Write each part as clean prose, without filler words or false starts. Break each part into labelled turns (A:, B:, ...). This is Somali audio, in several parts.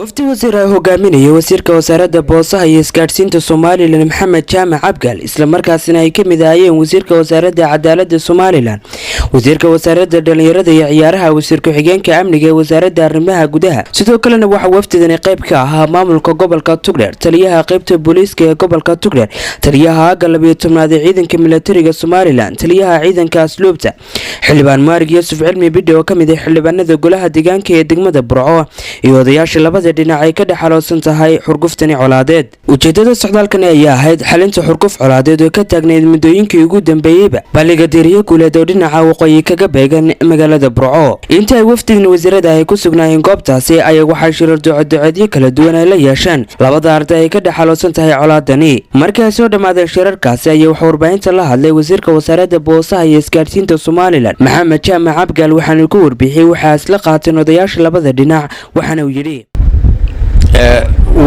A: Wafdi wasiir ay hogaaminaya wasiirka wasaaradda boosaha iyo isgaadhsiinta Somaliland, Maxamed Jaamac Abgaal, islamarkaasina ay ka mid ahaayeen wasiirka wasaaradda cadaaladda Somaliland, wasiirka wasaaradda dhalinyarada iyo ciyaaraha, wasiir ku-xigeenka amniga ee wasaaradda arrimaha gudaha. Sidoo kalena waxaa wafdidani qayb ka ahaa maamulka gobolka Togdheer, taliyaha qaybta booliiska ee gobolka Togdheer, taliyaha aagga 12aad ee ciidanka milatariga Somaliland, taliyaha ciidanka asluubta, xildhibaan Maarig Yuusuf Cilmi Bidhi oo kamid ah xildhibaanada golaha deegaanka ee degmada Burco iyo odayaasha labada dhinac ay ka dhexaloosan tahay xurguftani colaadeed. Ujeedada socdaalkani ayaa ahayd xalinta xurguf colaadeed oo ka taagnayd muddooyinkii ugu dambeeyeyba balliga Diiriyo Guuleed oo dhinaca waqooyi kaga beegan magaalada Burco. Inta ay wafdidan wasiirada ay ku sugnaayeen goobtaasi ayaa waxay shirar ducoduceedyo kala duwan ay la yeesheen labada arday ay ka dhexaloosan tahay colaadani. Markii ay soo dhammaadeen shirarkaasi ayaa waxaa warbaahinta la hadlay wasiirka wasaaradda boosaha iyo isgaadhsiinta Somaliland, Maxamed Jaamac Abgaal, waxaana ku warbixiyey waxaa isla qaateen odayaasha labada dhinac, waxaana uu yidhi: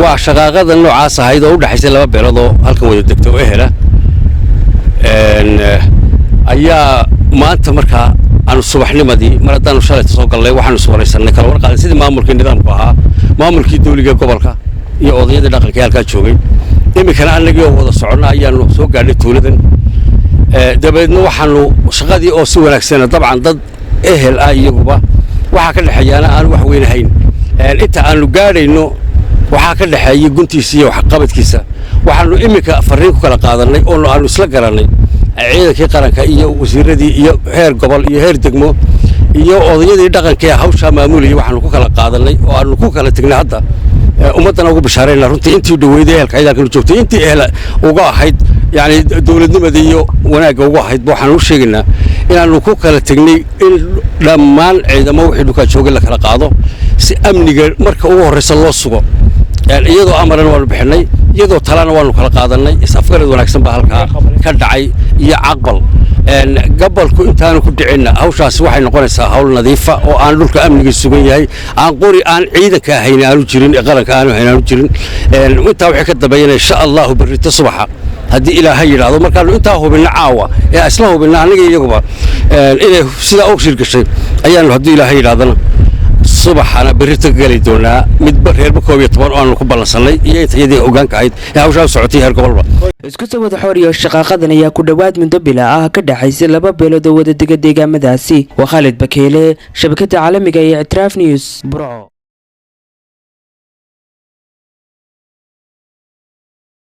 B: Waa shaqaaqada noocaas ahayd oo u dhexaysay laba beelood oo halkan wada degta oo ehela ayaa maanta markaa aanu subaxnimadii mar haddaanu shalayta soo gallay waxaanu iswaraysanay, kala warqaaday sidii maamulkii nidaamku ahaa, maamulkii dawliga gobolka iyo odayadii dhaqanka ee halkaa joogay. Iminkana annagii oo wada soconna ayaanu soo gaadhnay tuuladan. Dabeedna waxaanu shaqadii oo si wanaagsana, dabcan dad ehel ah iyaguba waxaa ka dhexeeyaana aanu wax weynahayn, inta aanu gaadhayno waxaa ka dhexeeya guntiisa iyo waxqabadkiisa. Waxaanu iminka farriin ku kala qaadannay oo aanu isla garannay ciidankii qaranka iyo wasiiradii iyo heer gobol iyo heer degmo iyo odayadii dhaqanka ee hawshaa maamulayay. Waxaanu ku kala qaadannay oo aanu ku kala tegnay hadda, ummaddana ugu bishaarayna runtii, intii dhaweyday ehelka ciidankan joogtay, intii ehel uga ahayd, yacni dowladnimada iyo wanaagga uga ahayd, waxaanu u sheegaynaa inaannu ku kala tegnay in dhammaan ciidamo wixii dhulkaa joogay la kala qaado si amniga marka ugu horreysa loo sugo. Iyadoo amarana waanu bixinnay, iyadoo talana waanu kala qaadannay. Is-afgarad wanaagsan baa halkaa ka dhacay iyo caqbal. Gobolku intaanu ku dhicinna hawshaasi waxay noqonaysaa hawl nadiifa oo aan dhulka amniga sugan yahay, aan qori aan ciidanka ahayn aanu jirin, qaranka aanu hayn aanu jirin. Intaa waxay ka dambeeyana, insha Allahu, berrito subaxa haddii Ilaahay yidhaahdo, markaanu intaa hubinno caawa ee isla hubinno annaga iyaguba inay sidaa u shirgashay, ayaanu haddii Ilaahay yidhahdana subaxana berrito ka geli doonaa midba reerba 11 oo aanu ku ballansannay iyo intayadii hoggaanka ahayd ee hawshaa u socotay heer gobolba.
A: Isku soo wada xooriyo, shaqaaqadan ayaa ku dhowaad muddo bila ah ka dhexaysay laba beelood oo wada dega deegaamadaasi. Waa Khaalid Bakeele, shabakada caalamiga ee Ictiraaf News, Burco.